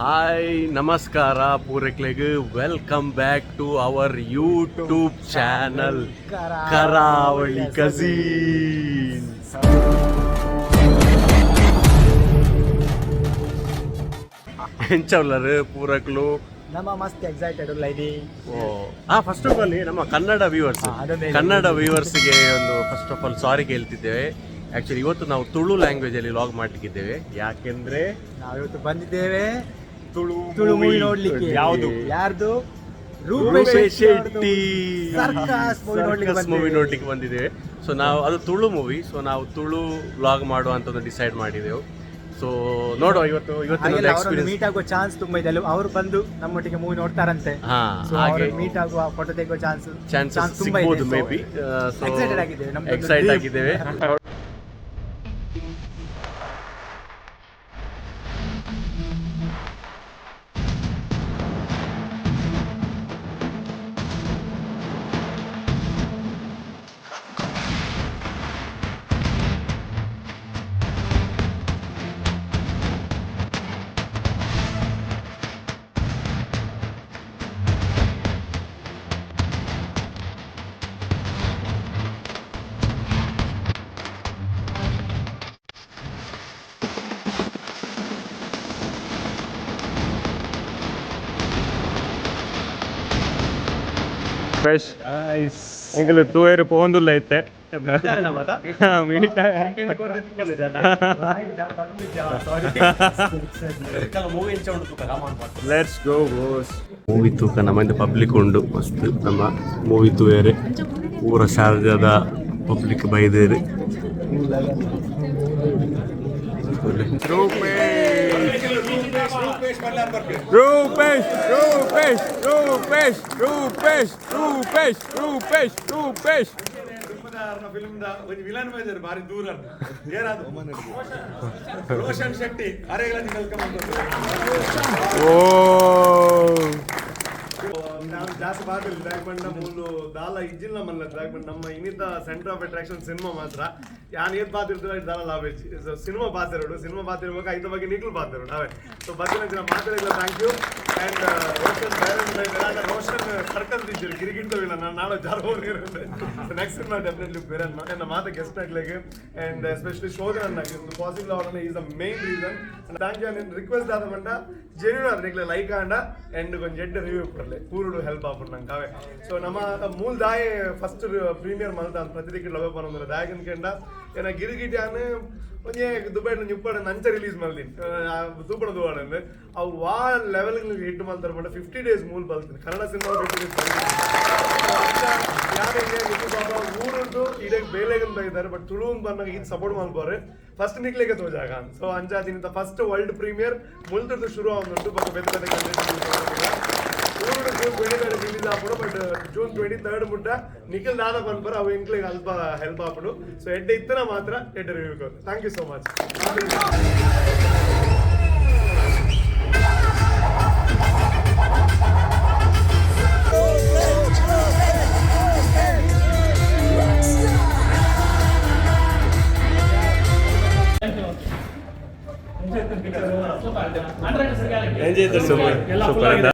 Hi, ನಮಸ್ಕಾರ ಪೂರಕ್ಲೆಗ್. Welcome back to our YouTube channel, Karavali Cousins. ಎಂಚವ್ಲರ್ ಪೂರಕ್ಲು? ನಮ್ಮ ಮಸ್ತ್ ಎಕ್ಸೈಟೆಡ್ ಉಲ್ಲ ಇಡಿ. ಓ ಹಾ, ಫಸ್ಟ್ ಆಫ್ ಆಲ್ ನಮ್ಮ ಕನ್ನಡ ವ್ಯೂವರ್ಸ್ ಹಾ, ಅದೊಂದು. ಕನ್ನಡ ವ್ಯೂವರ್ಸ್ಗೆ ಒಂದು ಫಸ್ಟ್ ಆಫ್ ಆಲ್ ಸಾರಿ ಕೇಳ್ತಿದ್ದೇವೆ. ಆಕ್ಚುಲಿ ಇವತ್ತು ನಾವು ತುಳು ಲ್ಯಾಂಗ್ವೇಜ್ ಅಲ್ಲಿ ವ್ಲಾಗ್ ಮಾಡ್ಲಿಕ್ಕಿದ್ದೇವೆ. ಯಾಕೆಂದ್ರೆ ನಾವಿವತ್ತು ಬಂದಿದ್ದೇವೆ ತುಳು ತುಳು ಮೂವಿ ನೋಡ್ಲಿಕ್ಕೆ. ಯಾವುದು? ಯಾರ್ದು? ರೂಪೇಶ್ ಶೆಟ್ಟಿ. ಸರ್ಕಸ್ ಮೂವಿ ನೋಡ್ಲಿಕ್ಕೆ. ಸರ್ಕಸ್ ಮೂವಿ ನೋಡ್ಲಿಕ್ಕೆ ಬಂದಿದ್ದೇವೆ. ಸೊ ನಾವು ಅದು ತುಳು ಮೂವಿ, ಸೊ ನಾವು ತುಳು ವ್ಲಾಗ್ ಮಾಡುವ ಅಂತ ಒಂದು ಡಿಸೈಡ್ ಮಾಡಿದೆವು. ಸೊ ನೋಡುವ ಇವತ್ತು, ಇವತ್ತಿನ ಎಕ್ಸ್ಪೀರಿಯನ್ಸ್. ಮೀಟ್ ಆಗೋ ಚಾನ್ಸ್ ತುಂಬಾ ಇದೆ. ಅಲ್ಲಿ ಅವರು ಬಂದು ನಮ್ಮೊಟ್ಟಿಗೆ ಮೂವಿ ನೋಡ್ತಾರಂತೆ. ಹಾ. ಸೊ ಹಾಗೆ ಮೀಟ್ ಆಗುವ, ಫೋಟೋ ತೆಗೆಯುವ ಚಾನ್ಸ್ ಚಾನ್ಸಸ್ ಸಿಗ್ಬೋದು ಮೇ ಬಿ. ಸೊ ಎಕ್ಸೈಟೆಡ್ ಆಗಿದ್ದೇವೆ. ನಮ್ದೊಂದು ಎಕ್ಸೈಟ್ dream. ಆಗಿದ್ದೇವೆ. ಫ್ರೆಶ್ ಎಂಕುಲು ತೂಯೆರ್ ಪೋವೊಂದುಲ್ಲ ಇತ್ತೆ meet. Let's go boss. Movie ತೂಕ ನಮ್ಮಿಂದ ಪಬ್ಲಿಕ್ ಉಂಡು ಮಸ್ತ್. ನಮ್ಮ ಮೂವಿ ತೂಯರೆ ಪೂರ ಶಾರದಾದ ಪಬ್ಲಿಕ್ ಬೈದೇರು. ರೂಪೇಶ್, ರೂಪೇಶ್, ರೂಪೇಶ್, ರೂಪೇಶ್, ರೂಪೇಶ್, ರೂಪೇಶ್, ರೂಪೇಶ್. ಫಿಲ್ಮ್ ಒಂಜಿ ವಿಲನ್ ಮೇಜರ್ ಬಾರಿ ದೂರ ಏರಾದು ರೋಷನ್ ಶೆಟ್ಟಿ ಅರೆಗಳ welcome. ಓ. ನಾವು ಜಾಸ್ತಿ ಬಾತಿಲ್ಲ ಬ್ಯಾಕ್ ಬಂಡ ಮೂಲು ದಾಲ ಇಜ್ಜಿಲ್ಲ ಮಲ್ಲ ಬ್ಯಾಕ್ ಬಂಡ್. ನಮ್ಮ ಇನ್ನಿತ ಸೆಂಟರ್ ಆಫ್ ಅಟ್ರಾಕ್ಷನ್ ಸಿನಿಮಾ ಮಾತ್ರ. ಯಾನ್ ಏತ್ ಬಾತಿರ್ತದೆ ದಾಲ ಲಾಭ. ಸೊ ಸಿನಿಮಾ ಬಾತಿರೋಡು, ಸಿನಿಮಾ ಬಾತಿರ್ಬೇಕು, ಐತ ಬಗ್ಗೆ ನಿಕ್ಲು ಬಾತಿರೋಡು ನಾವೇ. ಸೊ ಬತ್ತಿನ ಜನ ಮಾತಾಡಿಲ್ಲ, thank you. And Roshan Byron by Roshan circle ಇದ್ದೀರಿ ಗಿರಿಗಿಟ್ಟವಿಲ್ಲ. ನಾನು ನಾಳೆ ಜಾರ ಹೋಗಿ ನೆಕ್ಸ್ಟ್ ಸಿನಿಮಾ ಡೆಫಿನೆಟ್ಲಿ ಬೇರೆ ನನ್ನ ಮಾತ ಗೆಸ್ಟ್ ಆಗ್ಲಿಕ್ಕೆ ಅಂಡ್ ಎಸ್ಪೆಷಲಿ ಶೋಧನ ಪಾಸಿಬಲ್ ಅವರನ್ನ is the main reason. Thank you. And request ಆದ ಬಂಡ ಜೆನ್ಯೂನ್ ಆದ ನಿಕ್ಲೆ ಲೈಕ್ ಆಂಡ ಅಂಡ್ ಕೊಂಚ ಎಡ್ಡೆ ರಿವ್ಯೂ ಕೊಡಲೆ ಪೂರುಡು ಹೆಲ್ಪ್ ಆಪುಂಡು ನಂಗೆ ಅವೆ. ಸೊ ನಮ್ಮ ಮೂಲ ದಾಯೆ ಫಸ್ಟ್ ಪ್ರೀಮಿಯರ್ ಮಲ್ತ ಪ್ರತಿ ದಿಕ್ಕಿಡ್ ಲವೆ ಪನೊಂದುಲ್ಲ ದಾಯಕನ್ ಕೆಂಡ ಏನ ಗಿರಿಗಿಟ್ಯಾನ್ ಒಂಜಿ ದುಬೈ ನಿಪ್ಪಡ ನಂಚ ರಿಲೀಸ್ ಮಲ್ದಿನ್ ತೂಪಣ ದೂವಾಡಂದು ಅವು ವಾ ಲೆವೆಲ್ ಹಿಟ್ ಮಲ್ತಾರ ಪಂಡ 50 ಡೇಸ್ ಮೂಲ್ ಬಲ್ತೀನಿ ಕನ್ನಡ ಸಿನಿಮಾ 50 ಡೇಸ್. ಯಾರು ನಿಕ್ಕು ಪಾಪ ಊರುಂಟು ಇಡೀ ಬೇಲೆಗನ್ ಬೈದಾರೆ, ಬಟ್ ತುಳುನ್ ಬಂದಾಗ ಇದು ಸಪೋರ್ಟ್ ಮಲ್ಪೋರೆ ಫಸ್ಟ್ ನಿಕ್ಲೆಗೆ ತೋಜಾಗ. ಸೊ ಅಂಚಾದಿನಿತ ಫಸ್ಟ್ ವರ್ಲ್ಡ್ ಪ್ರೀಮಿಯರ್ ಮುಲ್ತದ್ದು ಶುರು ಆವೊಂದುಂಟು. ಬೊಕ್ಕ ಬೇತೆ ಬೇತೆ ಕಂಟ್ರೀಸ್ ಊರುಡು ಜೂನ್ 23 ರಿಲೀಸ್ ಆಪುಂಡು. ಬಟ್ ಜೂನ್ 23 ಮುಟ್ಟ ನಿಖಿಲ್ ದಾದ ಪನ್ಪರ ಅವು ಎಂಕ್ಲೆಗ್ ಅಲ್ಪ ಹೆಲ್ಪ್ ಆಪುಂಡು. ಸೊ ಎಡ್ಡೆ ಇತ್ತನ ಮಾತ್ರ ಎಡ್ಡೆ review. Thank you so much. Super super ಅಂತ.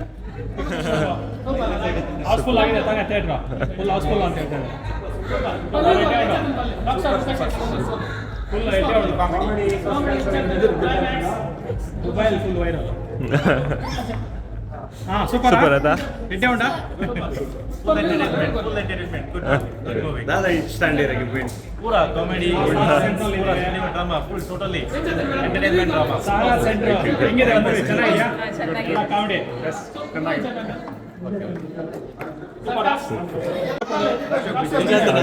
ಹೌಸ್ಫುಲ್ ಆಗಿದೆ ತಾನೇ ಥಿಯೇಟ್ರ್? ಫುಲ್ ಹೌಸ್ಫುಲ್ ಅಂತ ಹೇಳ್ತಾರೆ. ಫುಲ್ ದುಬೈಲಿ ಫುಲ್ ವೈರಲ್. ಹಾಂ, ಸೂಪರ್. ಸೂಪರ್ ಆತಾ? ಎಡ್ಡೆ ಉಂಟಾ? ಪೂರಾ ಕಾಮಿಡಿ, ಪೂರಾ sentiment drama, full totally entertainment drama. Sara centre ಹೆಂಗಿದೆ ಮೂವಿ? ಚೆನ್ನಾಗಿದೆಯಾ? ಕಾಮಿಡಿ.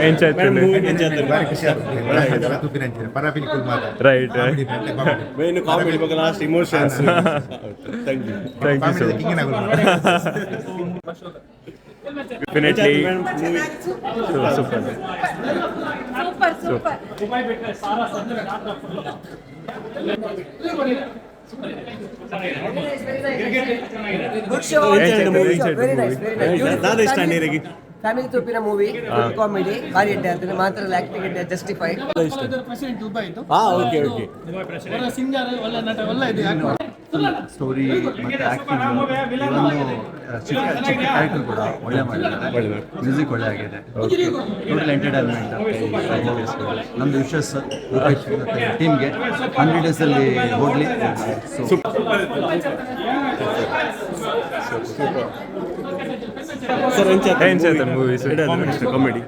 ಎಂಚಾಯ್ತು? ಬಾರಿ ಖುಷಿ ಆಗ್ತದೆ ತೂಪಿನಂಚಿನ ಪರ ಪಿಲಿಕುಲ್ ಮಾತ್ರ. ರೈಟ್. ಮೇನ್ ಕಾಮಿಡಿ ಬಗ್ಗೆ last emotions. Thank you. Thank you sir. ಕಿಂಗಿನ. Definitely super. Super super. Dubai ಬಿಟ್ಟರೆ ಸಾರಾ ಸೆಂಟರ್ ಚೆನ್ನಾಗಿದೆ. Good show. Very nice, very nice. Family ತೂಪಿನ movie, good comedy, ಭಾರಿ ಎಡ್ಡೆ ಅಂತ ಮಾತ್ರ ಆಕ್ಟಿಂಗ್ ಎಡ್ಡೆ ಜಸ್ಟಿಫೈಡ್. ಪ್ರೆಸಿಡೆಂಟ್ ದುಬೈ ಇದ್ದು. ಹಾ, ಓಕೆ ಓಕೆ. ಒಳ್ಳೆ ಸಿಂಗರ್, ಒಳ್ಳೆ ನಟ, ಒಳ್ಳೆ ಇದೆ. ಸ್ಟೋರಿ ಮತ್ತು ಆ್ಯಕ್ಟಿಂಗ್, ಇವನು ಚಿಕ್ಕ ಚಿಕ್ಕ ಕ್ಯಾರೆಕ್ಟರ್ ಕೂಡ ಒಳ್ಳೆ ಮಾಡಿದ್ದಾರೆ. ಮ್ಯೂಸಿಕ್ ಒಳ್ಳೆ ಆಗಿದೆ. Total entertainment. ನಮ್ಮದು ವಿಶಸ್ ರೂಪೇಶ್ ಮತ್ತು ಟೀಮ್ಗೆ, 100 ಡೇಸಲ್ಲಿ ಓಡಲಿ. ಸೊ ಸರ್, ಎಂಚ? ಎಂಚ ಮೂವಿ? ಕಾಮಿಡಿ.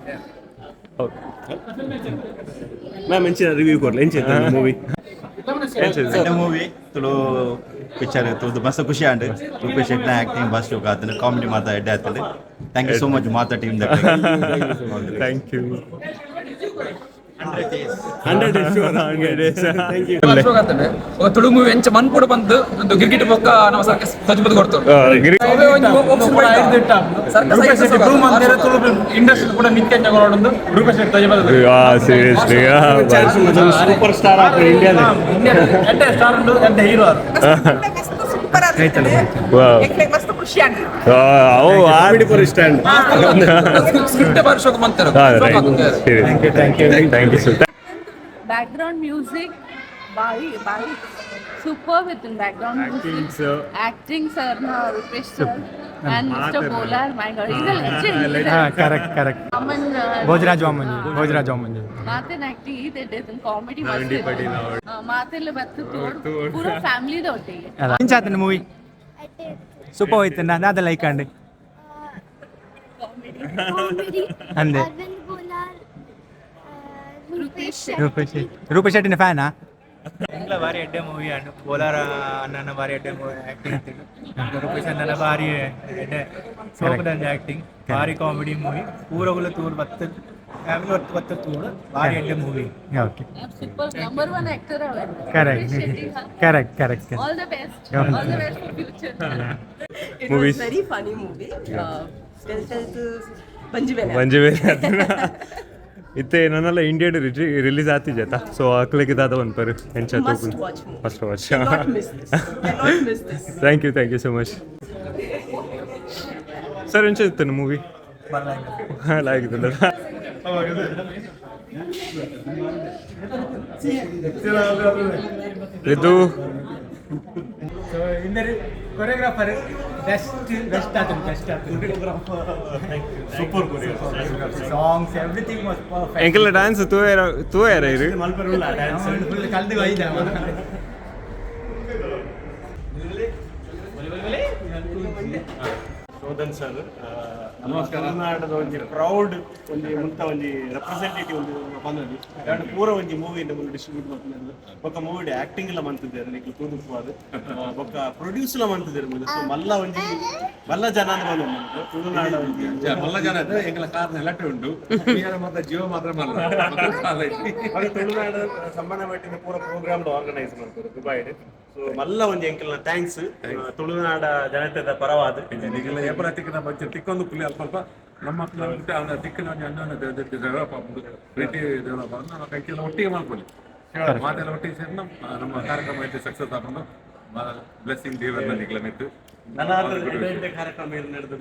ಮ್ಯಾಮ್, ಎಂಚಿನ ರಿವ್ಯೂ ಕೊರ್ಲೆ, ಎಂಚ ಮೂವಿ? ಎಂಚ? ಮೂವಿ ತುಳು ಪಿಕ್ಚರ್ ತೂದು ಮಸ್ತ್ ಖುಷಿ ಆಂಡ್. ರೂಪೇಶ್ ಶೆಟ್ಟಿನ ಆಕ್ಟಿಂಗ್ ಮಸ್ತ್ ಆತನ, ಕಾಮಿಡಿ ಮಾತಾ ಎಡ್ಡೆ ಆತದೆ. Thank you so much ಮಾತಾ team. Thank you. 100 days. 100 days. Thank you. Tulu movie ಎಂಚ ಮನ್ಪುಡು ಬಂದು ಒಂದು ಗಿರ್ಗಿಟ್ ಬೊಕ್ಕ ನಮ್ಮ ಸರ್ಕಸ್ ತಜ್ಬದ್ ಕೊಡ್ತು. ಇಂಡಸ್ಟ್ರಿ ಕೂಡ ಮಿತ್ತೆಂಚ ಕೊಡೋದು ರೂಪೇಶ್ ಶೆಟ್ಟಿ ತಜ್ಬದ್. Seriously. Super star of India. ಎಡ್ಡೆ ಸ್ಟಾರ್ ಉಂಡು, ಎಡ್ಡೆ ಹೀರೋ. ಸೂಪರ್ ಆಗಿದೆ. ಮಸ್ತ್ ಖುಷಿ ಆಗಿದೆ. ಸ್ಟ್ಯಾಂಡ್. ಸ್ಕ್ರಿಪ್ಟ್ ಬಾರಿ ಮಂತಾರೆ. Thank you, thank you sir. Background music ಬಾರಿ ಬಾರಿ super with background music. Acting sir Rupesh sir and Mister Bolar, my God, is a legend. ಹಾಂ, ಕರೆಕ್ಟ್ ಕರೆಕ್ಟ್. ವಾಮನ್. ಭೋಜರಾಜ್ ವಾಮಂಜಿ, ಭೋಜರಾಜ್ ವಾಮಂಜಿ. ಮಾತಿನ ಆಕ್ಟಿಂಗ್ ಇದೆ, ಕಾಮಿಡಿ ಮಾತೆಲ್ಲ ಬತ್ತು, ಪೂರ ಫ್ಯಾಮಿಲಿದ ಒಟ್ಟಿಗೆ. ಎಂಚ ಆತನ ಮೂವಿ? ಸೂಪರ್ ಹೋಯ್ತು. ನಾದ ಲೈಕ್ ಅಂಡ್ ಅಂದೆ. ಅರವಿಂದ್ ಬೋಲಾರ್, ರೂಪೇಶ್. ರೂಪೇಶ್ ಶೆಟ್ಟಿ, ರೂಪೇಶ್ ಶೆಟ್ಟಿನ ಫ್ಯಾನಾ? ಇಂಗ್ಲ ಬಾರಿ ಎಡ್ಡೆ ಮೂವಿ ಅಂಡ್ ಬೋಲಾರ ಅಣ್ಣನ ಬಾರಿ ಎಡ್ಡೆ ಮೂವಿ ಆಕ್ಟಿಂಗ್. ರೂಪೇಶ್ ಅಣ್ಣನ ಬಾರಿ ಎಡ್ಡೆ ಸೋಕದಂಜ ಆಕ್ಟಿಂಗ್, ಬಾರಿ ಕಾಮಿಡಿ ಮೂವಿ. ಪೂರಗುಲ ತೂರು ಬತ್ತ, ಫ್ಯಾಮಿಲಿ ಒತ್ತು ಬತ್ತ ತೂರು, ಬಾರಿ ಎಡ್ಡೆ movie. Okay. Super number one actor. Correct correct correct. All the best, all the best for future. It Movies. Was very funny movie. ಬಂಜಿ ಬೇನೆ. ಮಂಜು ಬೇರೆ ಇತ್ತೆ ನನ್ನೆಲ್ಲ ಇಂಡಿಯನ್ ರಿಲೀಸ್ ಆತಿಜತ, ಸೊ ಅಕ್ಲೆಗೆ ದಾದ ಒಂದ್ಪರು ಎಂಚ? Must watch movie. Must watch. Cannot miss this. Cannot miss this. Thank you, thank you so much sir. ಎಂಚ ಇತ್ತು ಮೂವಿ? ಲಾಗಿದ್ದಲ್ಲ. ಇದು ಸೊ ಇಂದರೆ ಕೊರಿಯೋಗ್ರಾಫರ್ ಬೆಸ್ಟ್ ಬೆಸ್ಟ್ ಆತನ, ಬೆಸ್ಟ್ ಆತನ. Super. Songs, everything was perfect. ಎಂಕೆಲ್ಲ ಡ್ಯಾನ್ಸ್ ತೂಯರ ತೂಯರ ಇರು. ಫುಲ್ ಕಲ್ದು ಐದ. ಶೋಧನ್ ಸರ್, ಕರ್ನಾಟಕದ ಒಂಜಿ ಪ್ರೌಡ್ ಒಂಜಿ ಮುಲ್ತ ಒಂಜಿ ರೆಪ್ರೆಸೆಂಟೇಟಿವ್ ಒಂದು ಬಂದದ್ದು. ಎರಡು ಪೂರ ಒಂಜಿ ಮೂವಿ ಡಿಸ್ಟ್ರಿಬ್ಯೂಟ್ ಮಲ್ತಿದ್ದು, ಬೊಕ್ಕ ಮೂವಿ ಆಕ್ಟಿಂಗ್ ಎಲ್ಲ ಮಂತಿದ್ದಾರೆ, ನಿಕ್ಲು ತೂದು ಪೋದು. ಬೊಕ್ಕ ಪ್ರೊಡ್ಯೂಸ್ ಎಲ್ಲ ಮಂತಿದ್ದಾರೆ. ಸೊ ಮಲ್ಲ ಒಂಜಿ ಮಲ್ಲ ಜನ ಅಂತ ಬಂದ ತುಳುನಾಡ ಒಂಜಿ ಮಲ್ಲ ಜನ ಇದ್ರೆ ಎಂಕಲ ಕಾರ್ ಎಲೆಕ್ಟ್ರಿ ಉಂಟು, ಮಾತ್ರ ಜೀವ ಮಾತ್ರ ಮಲ್ಲ. ಹಾಗೆ ತುಳುನಾಡ ಸಂಬಂಧ ಪಟ್ಟಿನ ಪೂರ ಪ್ರೋಗ್ರಾಮ್ ಆರ್ಗನೈಸ್ ಮಾಡ್ತಾರೆ ದುಬೈಡ್. ಸೊ ಮಲ್ಲ ಒಂಜಿ ಎಂಕಲ್ನ thanks ತುಳುನಾಡ ಜನತೆದ ಪರವಾದ. ನಿಗೆಲ್ಲ ಏಪಲ ತಿಕ್ಕಿನ ಬಚ್ಚ ತಿಕ್ಕೊಂದು ಪುಲಿ ಅಲ್ಪ ಅಲ್ಪ ನಮ್ಮ ಅವನ ತಿಕ್ಕಿನ ಒಂಜಿ ಅನ್ಯೋನ್ಯ ಡೆವಲಪ್ ಆಪುಂಡು, ಪ್ರೀತಿ ಡೆವಲಪ್ ಆಪುಂಡು. ನಮ್ಮ ಕೈಕೆಲ್ಲ ಒಟ್ಟಿಗೆ ಮಾಡ್ಕೊಳ್ಳಿ, ಮಾತೆಲ್ಲ ಒಟ್ಟಿಗೆ ಸೇರಿ ನಮ್ಮ ನಮ್ಮ ಕಾರ್ಯಕ್ರಮ ಐತೆ ಸಕ್ಸಸ್ ಆಪುಂಡು. ಬ್ಲೆಸ್ಸಿಂಗ್ ದೇವರನ್ನ ನಿಗ್ಲ ಮಿತ್ತು. ನನ್ನ ಕಾರ್ಯಕ್ರಮ ನಡೆದು.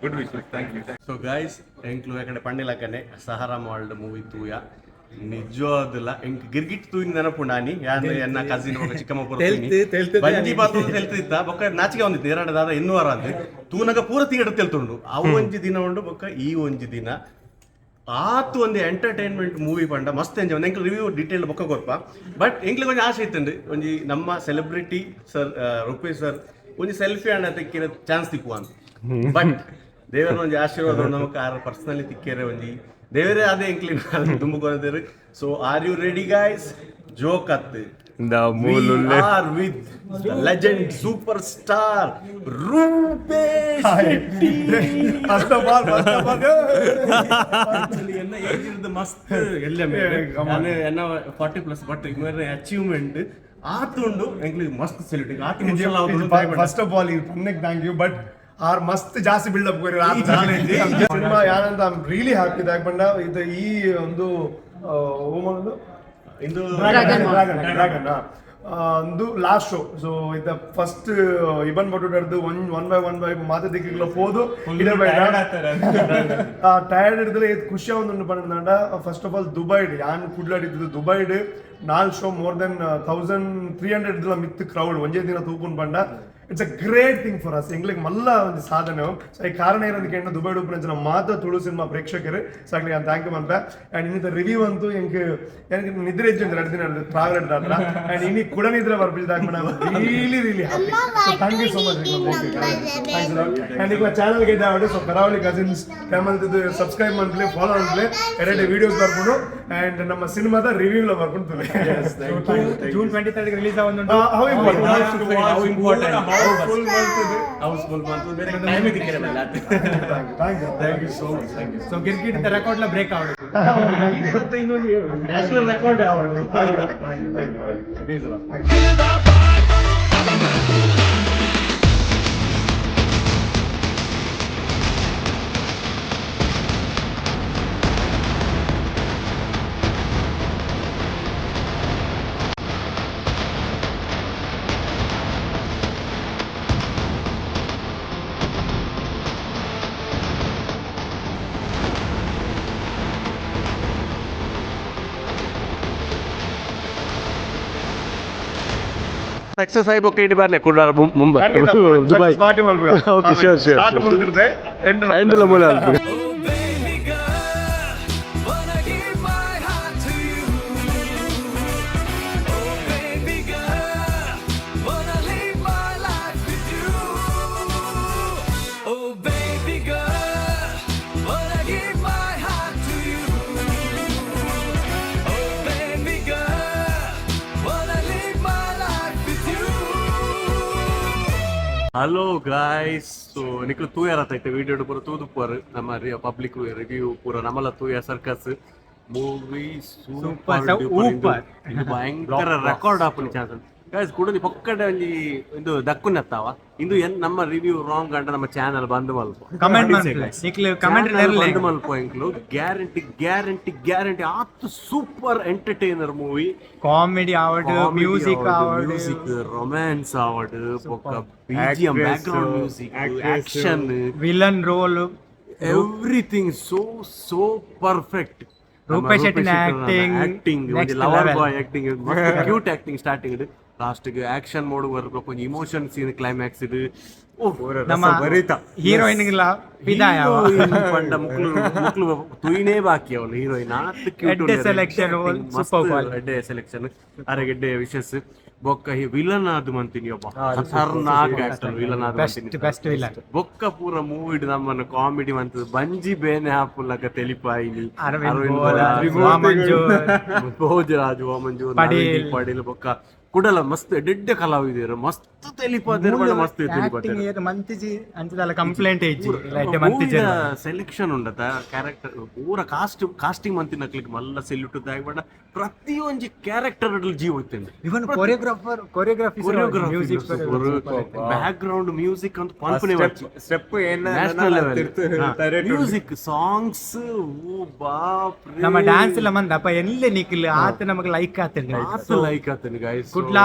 Good wish, thank you. So guys, ಎಂಕ್ಲು ಯಾಕಂದ್ರೆ ಪಂಡಿಲಕನೆ ಸಹರಾ ಮಾಲ್ಡ್ ಮೂವಿ ತೂಯ. ನಿಜವಾದಲ್ಲ, ಎಂಕ್ ಗಿರ್ಗಿಟ್ ತೂಯಿನ ನೆನಪು ನಾನಿ ಯಾನ್ ಎನ್ನ ಕಸಿನ್ ಬೊಕ ಚಿಕ್ಕಮ್ಮ. ಬಂಜಿ ಪಾತ್ರ ತೆಲ್ತಿತ್ತ, ಬೊಕ್ಕ ನಾಚಿಕೆ ಒಂದಿತ್ತು ಎರಡು ದಾದ ಎನ್ನುವಾರ ಅಂದ್ ತೂನಗ ಪೂರ ಥಿಯೇಟರ್ ತೆಲ್ತುಂಡು. ಅವು ಒಂಜಿ ದಿನ ಉಂಡು, ಬೊಕ್ಕ ಈ ಒಂಜಿ ದಿನ ಆತು. ಒಂದು ಎಂಟರ್ಟೈನ್ಮೆಂಟ್ ಮೂವಿ ಪಂಡ ಮಸ್ತ್ ಎಂಜಾಯ್. ಎಂಕ್ಲು ರಿವ್ಯೂ ಡೀಟೇಲ್ ಬೊಕ್ಕ ಕೊರ್ಪ. ಬಟ್ ಎಂಕ್ಲಿಗೆ ಒಂಜಿ ಆಸೆ ಇತ್ತುಂಡು, ಒಂಜಿ ನಮ್ಮ ಸೆಲೆಬ್ರಿಟಿ ಸರ್ ರೂಪೇಶ್ ಸರ್ ಒಂಜಿ ಸೆಲ್ಫಿ ಅಣ್ಣ ತೆಕ್ಕಿನ ಚಾನ್ಸ್ ತಿಕ್ಕುವ ಅಂತ. ಬಟ್ ದೇವರ ಒಂಜಿ ಆಶೀರ್ವಾದ ಉಂಡು ನಮಕ್, ಆರ್ ಪರ್ಸನಲಿ ತಿಕ್ಕೇರೆ ಒಂಜಿ ದೇವರೇ ಅದೇ ಎಂಕ್ಲಿ ದುಂಬುಕೊನದೇರು. So are you ready guys? Joke ಅತ್ತು. The ಮೂಲುಲ್ಲೆ. Are with legend super star Rupesh Shetty. First of all, first of all, ಎನ್ನ ಏಜ್ ಇರ್ದು ಮಸ್ತ್ ಎಲ್ಲ ನಾನು ಎನ್ನ 40+, ಬಟ್ ಮೇರೆ ಅಚೀವ್ಮೆಂಟ್ ಆತುಂಡು. ಎಂಕ್ಲಿಗೆ ಮಸ್ತ್ ಸೆಲ್ಯೂಟ್ ಆತು. ಫಸ್ಟ್ ಆಫ್ ಆಲ್ ಈ ಪುಣ್ಯಕ್ಕೆ thank you. But are ಮಸ್ತ್ ಜಾಸ್ತಿ ಬಿಲ್ಡಪ್ ಕೊರಿ ಸಿನಿಮಾ ಯಾರಂತ. I am really happy. ದಾಕ್ ಬಂಡ ಇದು ಈ ಒಂದು ಇಂದು ಡ್ರ್ಯಾಗನ್, ಡ್ರ್ಯಾಗನ್, ಡ್ರ್ಯಾಗನ್. ಅಂದು ಲಾಸ್ಟ್ ಶೋ. ಸೊ ಇತ್ತ first ಇಬನ್ ಬಟುಟರ್ದು one one by one by ಮಾತೆ ದಿಕ್ಕಿಗ್ಲ ಪೋದು ಟಯರ್ಡ್ ಹಿಡಿದ್ರೆ ಏತ್ ಖುಷಿ ಒಂದು ಪಂಡ. ಫಸ್ಟ್ ಆಫ್ ಆಲ್ ದುಬೈಡ್ ಯಾನ್ ಕುಡ್ಲಾಡ್ ಇದ್ದು ದುಬೈಡ್ ನಾಲ್ ಶೋ ಮೋರ್ ದೆನ್ 1300 ಮಿತ್ ಕ್ರೌಡ್ ಒಂಜೇ ದಿನ ತೂಪುನ್ ಪಂಡ it's a great thing for us. ಎಂಗ್ಲಿಗೆ ಮಲ್ಲ ಒಂದು ಸಾಧನೆ. ಸೊ ಈ ಕಾರಣ ಏನಂತ ಕೇಳಿದ ದುಬೈ ಉಪ್ಪುನಂಚಿನ ಮಾತ ತುಳು ಸಿನಿಮಾ ಪ್ರೇಕ್ಷಕರು. ಸೊ ಆಗ್ಲಿ ನಾನು thank you ಮನ್ಪೆ. ಆ್ಯಂಡ್ ಇನ್ನಿತ ರಿವ್ಯೂ ಅಂತೂ ಎಂಕ್ எனக்கு ನಿದ್ರೆ ಇಜ್ಜಿ 2 ದಿನ ಟ್ರಾವೆಲ್ ಹಿಡ್ದಾತ್ರ. ಆ್ಯಂಡ್ ಇನಿ ಕೂಡ ನಿದ್ರೆ ಬರ್ಬಿದ್ದಾಗ really really happy. So thank you so much. And ಈಗ ಚಾನಲ್ಗೆ ಇದ್ದಾವೆ. ಸೊ ಕರಾವಳಿ ಕಸಿನ್ಸ್ ಚಾನಲ್ ಸಬ್ಸ್ಕ್ರೈಬ್ ಮಾಡ್ಲಿ, ಫಾಲೋ ಮಾಡ್ಲಿ, ಎರಡು ವಿಡಿಯೋಸ್ ಬರ್ಕೊಂಡು ಆ್ಯಂಡ್ ನಮ್ಮ ಸಿನಿಮಾದ ರಿವ್ಯೂ ಬರ್ಕೊಂಡು. ಜೂನ್ 23 ರಿಲೀಸ್ ಆವೊಂದುಂಡು. How important. How important. Housefull ಮಂತು ಬೇರೆ time ದಿಕ್ಕಿರಲ್ಲ. Thank you, thank you so much, thank you. So Girgit record ಲ ಬ್ರೇಕ್ ಆವಡು. National record. ಸಕ್ಸಸ್ ಆಗಿ ಬೊಕ್ಕ ಇಡಿ ಬರ್ಲೆ ಕುಡ್ಲಾರ Mumbai Dubai. Okay, sure sure. ಎಂಡಲ ಮೂಲ. ಹಲೋ ಗಾಯ್ಸ್, ಸೊ ನಿಕ್ಲು ತೂಯರ ಐತೆ ವಿಡಿಯೋ ಪೂರ ತೂದು ಪೂರ ನಮ್ಮ ಪಬ್ಲಿಕ್ ರಿವ್ಯೂ ಪೂರ ನಮ್ಮಲ ತೂಯ. Circus movie super super. ಇದು ಭಯಂಕರ ರೆಕಾರ್ಡ್ ಆಪುನ ಚಾನ್ಸ್ ಗಾಯ್ಸ್. ಕುಡಲಿ ಪೊಕ್ಕಡೆ ಒಂಜಿ ಇಂದು ದಕ್ಕುನತ್ತಾವ ಇಂದು ಎನ್ ನಮ್ಮ ರಿವ್ಯೂ ರಾಂಗ್ ಅಂಡ ನಮ್ಮ ಚಾನಲ್ ಬಂದ್ ಮಲ್ಪ. ಕಮೆಂಟ್ ಮನ್ಪುಲೆ ನಿಕ್ಲು, ಕಮೆಂಟ್ ನೆರ್ಲೆ. ಬಂದ್ ಮಲ್ಪ ಎಂಕ್ಲು ಗ್ಯಾರಂಟಿ ಗ್ಯಾರಂಟಿ ಗ್ಯಾರಂಟಿ ಆತ್ ಸೂಪರ್ ಎಂಟರ್ಟೈನರ್ ಮೂವಿ. ಕಾಮಿಡಿ ಆವಡ್, ಮ್ಯೂಸಿಕ್ ಆವಡ್, ಮ್ಯೂಸಿಕ್, ರೊಮ್ಯಾನ್ಸ್ ಆವಡ್, ಬೊಕ್ಕ BGM, background music, action, villain role, everything so so perfect. Rupesh ಶೆಟ್ಟಿನ acting, acting next lover level. Boy acting, cute acting starting last action mode ಬರ್ಬೇಕು, ಒಂಜಿ emotion scene climax ಇದು. ನಮ್ಮ heroine ಫಿದಾ ಯಾವ. ಪಂಡ ಮುಕ್ಲು ಮುಕ್ಲು ತುಯಿನೇ ಬಾಕಿ ಅವಳು ಹೀರೋಯಿನ್ ಆತ್ ಕ್ಯೂಟ್. ಎಡ್ಡೆ selection, super quality. ಎಡ್ಡೆ ಸೆಲೆಕ್ಷನ್ ಅರೆಗೆಡ್ಡೆ ವಿಶಸ್. ಬೊಕ್ಕ ವಿಲನ್ ಅದು ಮಂತೀನಿ ಒಬ್ಬ ಖತರ್ನಾಕ್ ಆಕ್ಟರ್ ವಿಲನ್ ಆದ್ ಬೆಸ್ಟ್ ಮಂತೀನಿ. Best villain. ಬೊಕ್ಕ ಪೂರ ಮೂವಿಡ್ ನಮ್ಮನ್ನು ಕಾಮಿಡಿ ಮಂತದ ಬಂಜಿ ಬೇನೆ ಹಾಪುಲಕ ತೆಲಿಪಾಯಿನಿ. ಅರವಿಂದ್ ಬೋಲಾರ್, ವಾಮಂಜೂರ್, ಭೋಜರಾಜ್ ವಾಮಂಜೂರ್, ಪಡೀಲ್. ಪಡೀಲ್, ಬೊಕ್ಕ ಕುಡಲ ಮಸ್ತ್ ಎಡ್ಡೆ ಕಲಾವಿದರು ಮಸ್ತ್ ತೆಲಿಪಾದೆರ್ ಪಂಡ ಮಸ್ತ್ ತೆಲಿಪಾದೆರ್. ಆಕ್ಟಿಂಗ್ ಮಂತಿಜಿ ಅಂಚದಲ್ಲ ಕಂಪ್ಲೇಂಟ್ ಇಜ್ಜಿ ಲೈಟ್ ಮಂತಿಜಿ. ಸೆಲೆಕ್ಷನ್ ಉಂಡತ ಕ್ಯಾರೆಕ್ಟರ್ ಪೂರ ಕಾಸ್ಟ್ ಕಾಸ್ಟಿಂಗ್ ಮಂತಿನಕ್ಲಿಗೆ ಮಲ್ಲ ಸೆಲ್ಯೂಟ್ ಪಂಡ ಪ್ರತಿಯೊಂಜಿ ಕ್ಯಾರೆಕ್ಟರ್ ಜೀವ ಇತ್ತಂಡೆ. ಇವನ್ choreographer, choreography, music, back ground music ಅಂತ ಪನ್ಪುನೆ step national level music songs ಓ ಬಾಪ್ ರೇ. ನಮ್ಮ ಡ್ಯಾನ್ಸ್ ಎಲ್ಲ ಮಂದ ಅಪ್ಪ ಎಲ್ಲೆ ನಿಕ್ಲು ಆತ ನಮಗೆ ಲೈಕ್ ಆತಂಡ. ಆತ ಲೈಕ್ ಆತನ guys. Kudla,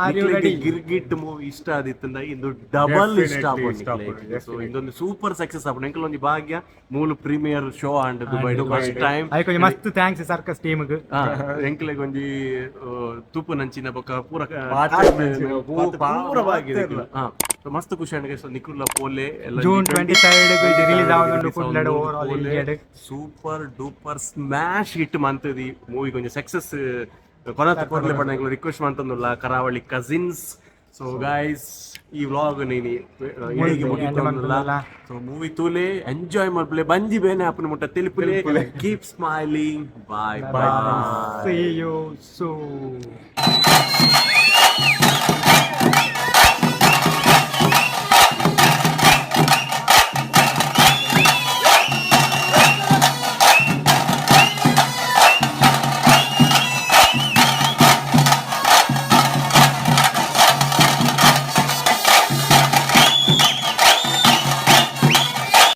are you ready? Girgit movie ಇಷ್ಟ ಆದಿತ್ತಂದ ಇಂದು ಡಬಲ್ ಇಷ್ಟ ಇಷ್ಟ ಆಪುಂಡು. ಸೊ ಇಂದೊಂದು ಸೂಪರ್ ಸಕ್ಸಸ್ ಆಪುಂಡು. ಎಂಕಲ್ ಒಂಜಿ ಭಾಗ್ಯ ಮೂಲು premiere show and Dubai first time. ಅದಕ್ಕೆ ಒಂಜಿ ಮಸ್ತ್ thanks circus ಟೀಮ್ಗೆ. ಎಂಕ್ಲೆಗ್ ಒಂಜಿ ತೂಪು ನಂಚಿನ ಬೊಕ್ಕ ಪೂರ ಪೂರ ಪೂರ ಭಾಗ್ಯ. ಹಾ, So ಮಸ್ತ್ ಖುಷಿ ಆಂಡ್ ಸೊ ನಿಕುಲ್ಲ ಪೋಲೆ. ಜೂನ್ 23 ಗ್ ರಿಲೀಸ್ ಆವೊಂದುಂಡು ಕುಡ್ಲಡ್ ಓವರ್ ಆಲ್ ಇಂಡಿಯಾಡ್. ಸೂಪರ್ ಡೂಪರ್ ಸ್ಮ್ಯಾಶ್ ಹಿಟ್ ಮಂತದಿ ಮೂವಿ ಕೊಂಚ ಸಕ್ಸಸ್ ಕೊನತ್ ಕೊರ್ಲೆ ಪಂಡ ರಿಕ್ವೆಸ್ಟ್ ಮಂತೊಂದುಲ್ಲ ಕರಾವಳಿ ಕಸಿನ್ಸ್. ಸೊ ಗೈಸ್, ಈ ವ್ಲಾಗ್ ನೀನಿ ಇಡಿಗೆ ಮುಗಿತೊಂದುಲ್ಲ. ಸೊ ಮೂವಿ ತೂಲೆ, ಎಂಜಾಯ್ ಮಲ್ಪಲೆ, ಬಂಜಿ ಬೇನೆ ಆಪುನ ಮುಟ್ಟ ತೆಲಿಪುಲೆ. Keep smiling, bye bye. See you soon.